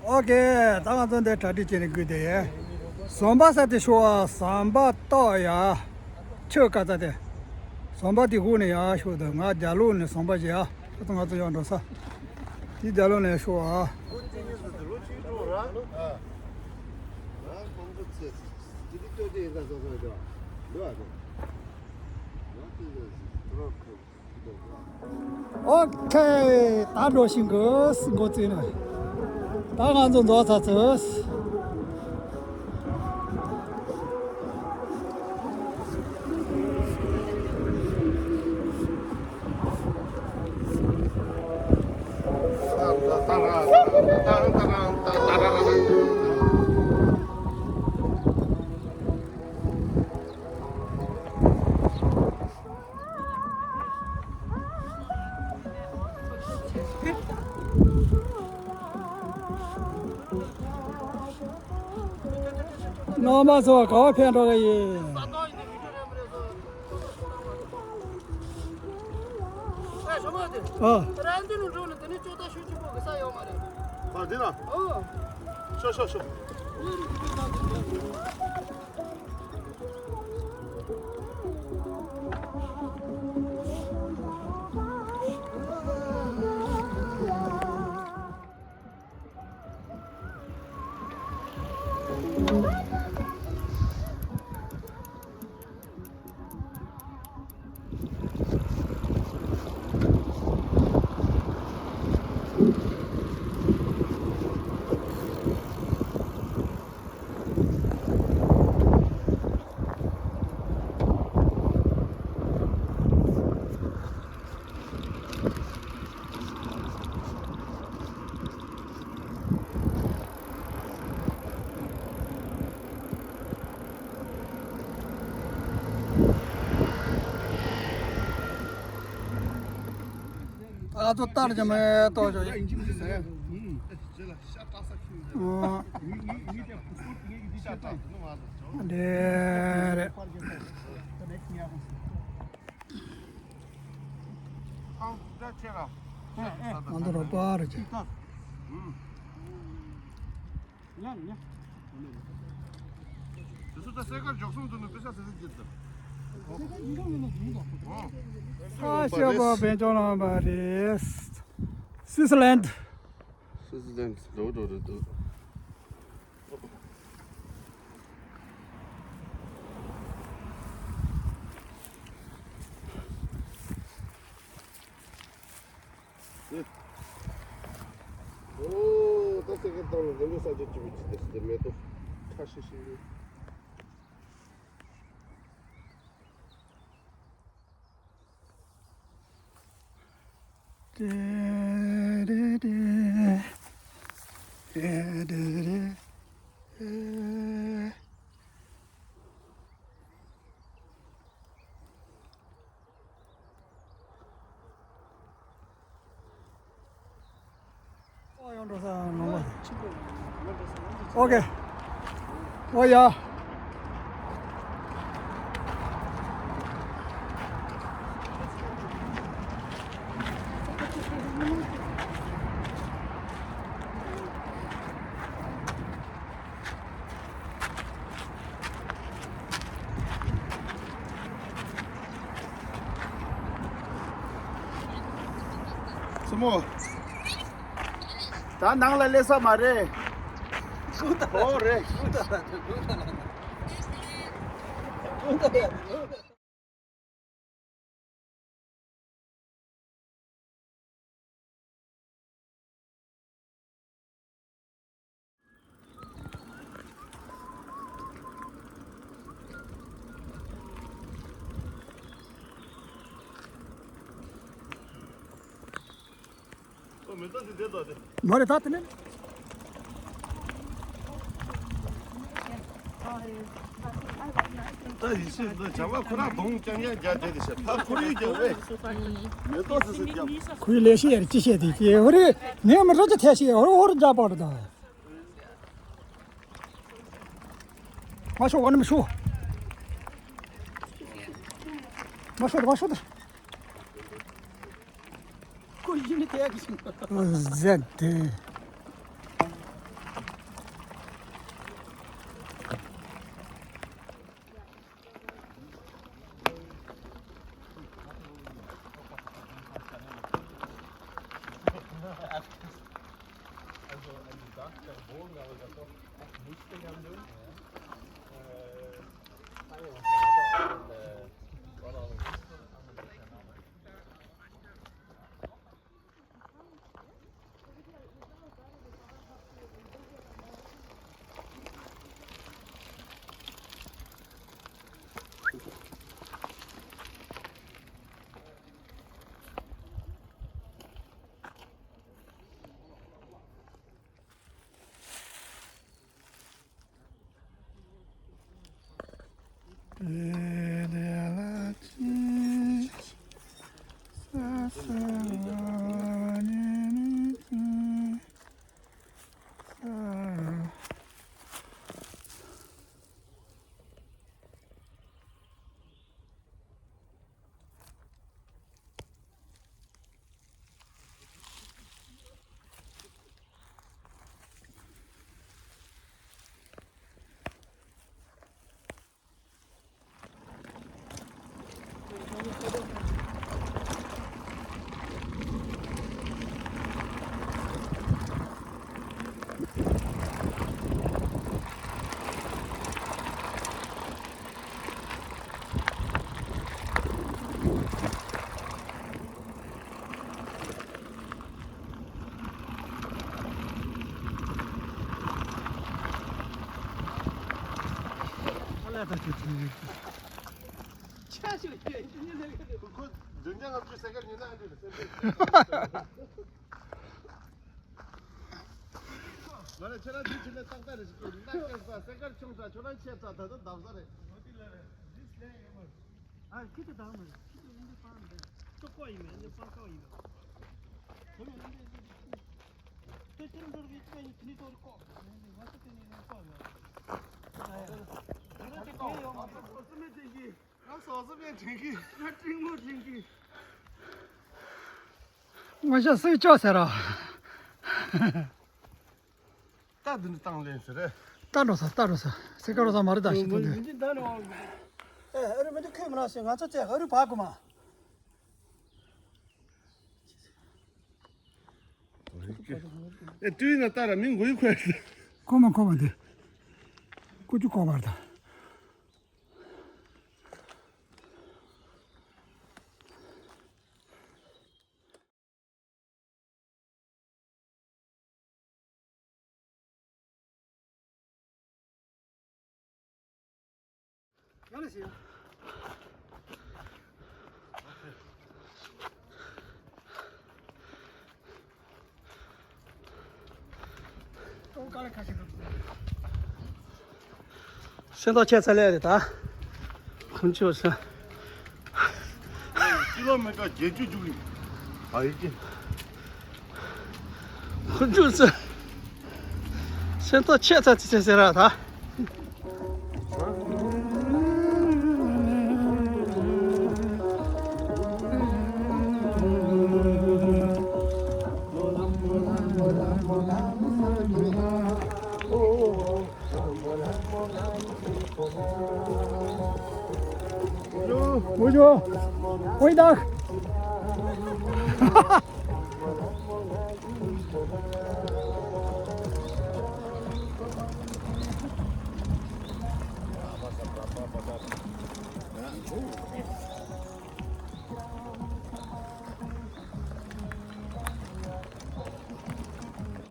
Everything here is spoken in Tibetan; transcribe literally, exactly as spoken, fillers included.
ཨོ་ཀེ། ད་ང་ཚོ་འདི་གྲ་སྒྲིག་བྱས་ནས་སྒུག་བསྡད་ཡོད། ཟམ་པ་ས་དེ་ཤོག་ཨ། ཟམ་པ་ཏོག་ཡ། ཆོས་ཀ་ཙ་དེ། ཟམ་པ་དེ་སྒུག་ནས་ཡར་ཤོག་དང་། ང་རྒྱབ་ལོགས་ནས་ཟམ་པ་བྱས་ཨ། ཁོ་ཚོ་ང་ཚོ་ཡར་འགྲོ་ས། དེ་རྒྱབ་ལོགས་ནས་ཤོག་ཨ། ཨོ་ཁེ། ད་འགྲོ་བཞིན་གི་འགོ་བཙུགས་ནས། ད་ང་ཚོ་འཛོགས་ཚར་ཚར། རྣམ་པ་ཚོ་ག་པར་ཕེབས་འགྲོ་གི་ཡིན། ཨ། ར་འདི་ནས་འགྲོ་ནས་དེ་ནས་ཅོག་ཏ་ཤོད་ཅིག་པོ་གི་ས་ཡོད་མ་རེད། ཨ་འདི་ན། ཨོ། ཤོག་ཤོག་ཤོག་ཨ་ཚོ་ལྟར་གྱི་མེ་ཏོག་ཅོ་ཡིན། འདི་རེད། ང་ཚོ་རོགས་པ་རེད་ཅེ། དེ་ཚོ་ད་སེ་ཀར་འཇོག་སོང་དུ་ནི་པེ་ས་ཟེར་ཟེར་གྱི་འདུག་ཨ་ཤེས་པ་བན་ཅོ་ལང་པ་རེད། སུའི་སི་ལན། སུའི་སི་ལན་འགྲོ་འགྲོ་རེད་འདུག་ཨོ། ད་སེ་ཀར་བཏང་ལ་འདི་འདྲ་ས་ཆ་ཅི་བུ་ཅི་དེ་སི་དེ་མེ་ཏོག་ཁ་ཤས་ཤིག་ཡོད། ཏེ་རེ་རེ། ཏེ་རེ་རེ། ཨེ། ཨོ་ཡོང་འགྲོ་ས་ནང་པ། ཨོ་ཀེ། ཨོ་ཡ། སྲིན་མོ། ད་ནང་ལ་སླེབས་ས་མ་རེད། ཨོ་རེད། མ་རེད་ད་དེ་ནས། ད་ཡིན་ཕྱིར་འདི་བྱ་བ་ཁོ་རང་གདོང་རྐྱང་རྐྱང་རྒྱག་བསྡད་དེ་བྱས་ཕར་ཁོར་ཡུག་རྒྱག་རེད། མེ་ཏོག་སི་སི་རྒྱབ། ཁོའི་ལས་བྱེད་ཡར་ཅི་བཤད་དེ་ཀྱེ་ཧོ་རེ། ངས་མི་རོ་ཅི་ཐལ་ཤེས་ཧོ་རེ་ཧོ་རེ་རྒྱག་པར་ད། མ་ཤོག་ཨ་ནི་མ་ཤོག་མ་ཤོག་ད་མ་ཤོག་ད། ཁོ་ཡིན་ནི་དེ་ཡག་གི་ཤིང་། ཟེར་དེ། ཁོ་བདུན་བརྒྱ་ལྔ་བཅུ་སེ་ཀར་ཉིན་ལ་ཨ་འདྲ་རེད་སེམས་པས། ང་ལ་ཁྱེད་རང་འདི་ཕྱིན་ན་ཏག་ཏག་རེད་ཟེར་གྱི་འདུག་སྐད་ས་སེ་ཀར་ཆུང་ཙག་ཁྱོད་རང་ཆེ་ཙག་ད་ལྟ་བདག་ས་རེད། ཨ་ཁྱི་དེ་དང་མ་རེད། ཁྱི་དེ་འདི་པང་འདི་ཅོག་ཀོ་ཡིན་མེད་འདི་པང་ཁ་ཡིན་པ། དེ་མིན་འདི་འདི་ཁྱི་དེ་ཁྱི་རང་འགྲོ་རྒྱུ་ཅི་ཡིན་དེ་ནི་ཏོ་རི་ཀོ་ང་ཚོ་དེ་ནི་ནི་ཀོ་ཡོད། ང་ཚོ་དེ་ཡོད་མ་ཚོ་ཁོ་སུ་མེད་དྲན་གི་ང་སོ་སོ་མེད་དྲན་གི་ང་སྤྲིན་མོ་དྲན་གི་ང་ཤ་སུས་ཅོག་ཟེར་རོ། ད་འདི་འདྲ་བཏང་ལེན་ཟེར་རེད། ད་འགྲོ་ས་ད་འགྲོ་ས་སེ་ཀ་འགྲོ་ས་མ་རེད་ད་ཤི་ཐུབ་འདི། ཨེ་ཨ་རུ་མི་འདུག་ཁོས་མི་ལ་ཟེར་ང་ཚོ་ཚེ་ཨ་རུ་བག་གོ་མ། ཨེ་དུས་ན་ལྟ་ར་མི་འགུལ་ཁོས། ཁོ་མ་ཁོ་མ་འདི། ཀུ་ཅུ་ཀོ་བར་ད། སེམས་ཐག་ཆད་ཚར་ལེ་རེད་ད། ཁོང་ཚོ་ས། ཀི་ལོ་མི་ཊར་བརྒྱད་ཅུ་རྒྱུག་ཡིན། ཨ་ཡི་ཀྱེ། ཁོང་ཚོ་ས། སེམས་ཐག་ཆད་ཚར་ཚེ་ཟེར་ར་ད། ཡོ། ཨོ་ཡོ། ཨོ་ཡི་ད།